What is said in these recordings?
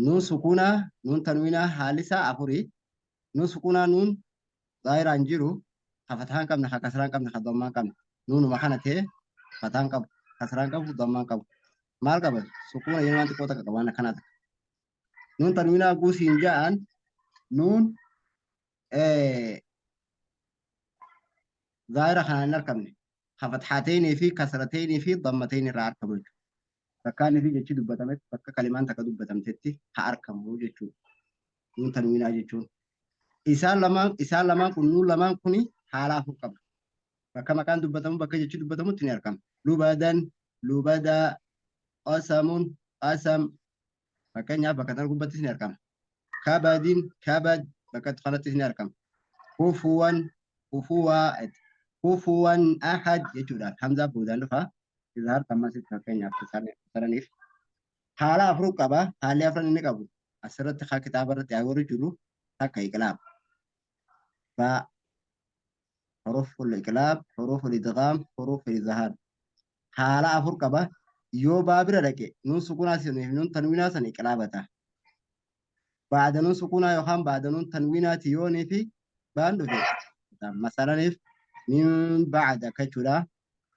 Nuun sukuunaa, nuun tanwiinaa haalli isaa afuri. Nuun sukuunaa nuun zaahiraan jiru ka fathaa hin qabne, ka kasraa hin qabne, ka dammaa hin qabne. Nuunuma kana ta'e fathaa hin qabu, kasraa hin qabu, dammaa hin qabu. Maal qaba? Sukuuna jedhu waan xiqqoo takka qaba waan akkanaa takka. Nuun tanwiinaa guusiin ja'an nuun zaahira kanaan hin argamne. Ka fathaateenii fi kasrateenii fi dammateenii irraa argamu jechuudha. Bakka inni fi jechi dubbatametti bakka kalimaan takka dubbatamtetti ha argamu jechuudha. Nuun tanwiinaa jechuun. Isaan lamaan kun nuun lamaan kuni haala afur qaba. Bakka maqaan dubbatamu bakka jechi dubbatamutti ni argama. Lubadan, lubadaa, qasamun, qasam. Fakkeenyaaf bakka tana gubbattis ni argama. Kabadin, kabad bakka kanattis ni argama. Kufuwan, kufuwaa, kufuwan ahad jechuudhaan hamzaa boodaan dhufa. Izhaar ammasitti fakkeenyaaf saraniif haala afur qaba. Haalli afran inni qabu asirratti haa kitaaba irratti agarru jiru takka iqlaab baa huruful iqlaab, huruful idghaam, huruful izhaar haala afur qaba. Yoo baa bira dhaqe nuun sukunaa saniif nuun tanwiinaa san iqlaaba ta'a. Baada nuun sukunaa yookaan baada nuun tanwiinaati yoonii fi baan dhufe masalaniif min ba'da akka jechuudha.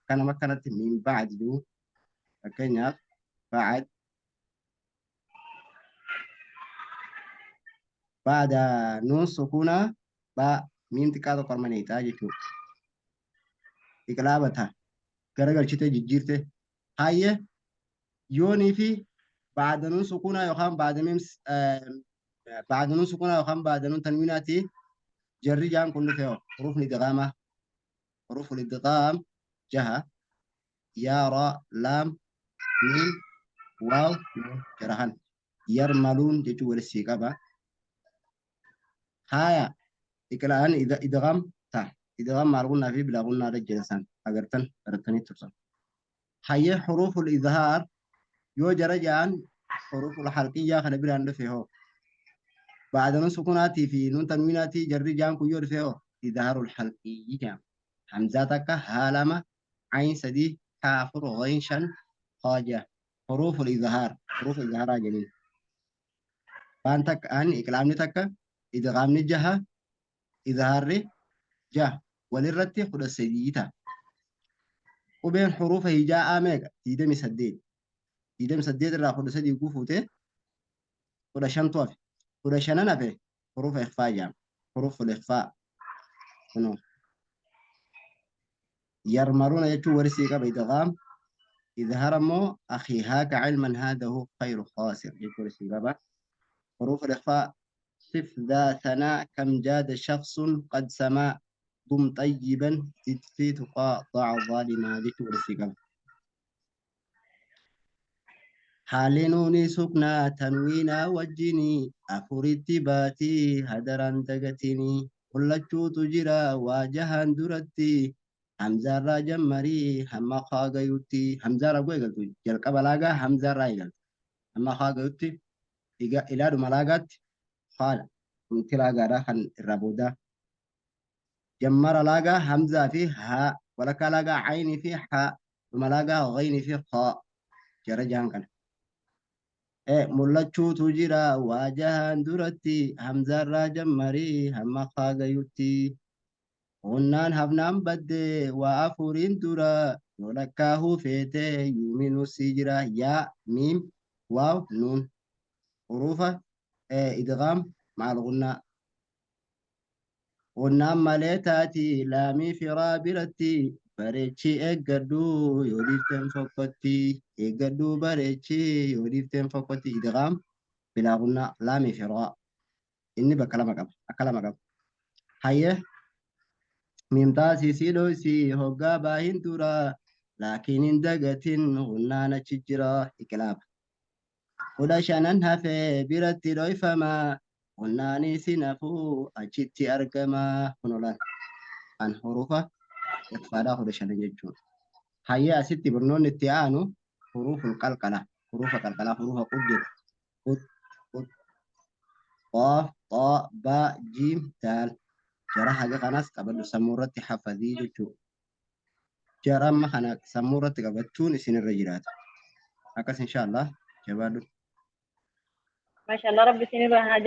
Kanama akkanatti min ba'd jiru fakkeenyaaf ba'd ba'da nuun sukunaa baa miim xiqqaa tokko arma neexaa jechuudha. Iqlaaba ta'a. Garagalchite jijjiirte. Hayyee yoonii fi ba'da nuun sukunaa yookaan ba'da miim ba'da nuun sukunaa yookaan ba'da nuun tanwiinaati jarri jaan kun dhufe hoo hurufni idghaamaa huruful idghaam jaha yaa raa laam miim waaw nuun jara kana yarmaluun jechuun wali sii qaba. Haaya iqlaan idgham ta idgham maal gunnaa fi bilaa gunnaa irra jira san agartan barattanii turtan. Hayyee huruful izhaar yoo jara ja'an huruful halqiyyaa kana biraan dhufe hoo ba'da nun sukunaatii fi nun tanwiinaatii jarri ja'an kun yoo dhufe hoo izhaarul halqiyyi jedhama. Hamzaa takka haa lama ayn sadii haa afur ghayn shan haa ja'a huruful izhaar hurufa izhaaraa jedhaniin. Baan takka an iqlaabni takka idghaamni jaha izhaarri jaha walirratti 13 ta'a. Qubeen hurufa hijaa'aa meeqa? 28. 28 irraa 13 gufuute 15tu hafe. 15n hafe hurufa ikhfaa jedhama. Huruful ikhfaa. Kunoo. Yarmaluuna jechuun wali sii qaba idghaam. Izhara immoo akhi haaka cilman haadahu khayru khaasir jechuun wali sii qaba. Huruful ikhfaa sif dhaa thanaa kam jaada shakhsun qad samaa dum xayyiban zid fi tuqaa da'a zaalimaa jechuun wali sii qaba. Haalli nuuni suknaa tanwiinaa wajjini afuritti baatii hadaraan dagatinii mul'achuutu jira waa jahaan duratti hamzaarraa jammarii hamma kaa gayutti hamzaarraa guu eegaltu jalqaba laagaa hamzaarraa eegaltu hamma kaa gayutti ilaadhuma laagaatti haala dhumti laagaadha kan irraa boodaa Jammara laagaa hamzaa fi haa, walakkaa laagaa aynii fi haa, dhuma laagaa ghaynii fi khaa. Jara jahan kana. E mul'achuutu jira waa jahaan duratti hamzaarraa jammarii hamma khaa gayutti. Hunnaan hafnaan badde waa afuriin dura yoo lakkaahuu feete yuuminuu sii jira yaa miim waaw nuun. Huruufa idghaam ma'al gunnaa. Qunnaan malee taati laamii firaa biratti bareechii eeggadhu yoo dhiifteen fokkotti eeggadhu bareechii yoo dhiifteen fokkotti idghaam bilaa qunnaa laamii firaa inni bakka lama qaba akka lama qaba. Hayyee miim taasisii dhoysii hoggaa baahin dura laakiin hin dagatin qunnaan achi jira iqlaaba. 15n hafe biratti dhoyfama qunnaanis hin hafu achitti argama kunoo laal kan hurufa ikhfaadhaa 15n jechuudha. Hayyee asitti barnoonni itti aanu huruful qalqala hurufa qalqalaa hurufa qut jedhu qut qut qaaf xaa baa jiim daal jara haga kanas qabadhu sammuu irratti hafadii jechuudha. Jara amma kana sammuu irratti qabachuun isinirra jiraata. Akkas inshaallah jabaadhu. Maashaallah, Rabbi isinirraa haa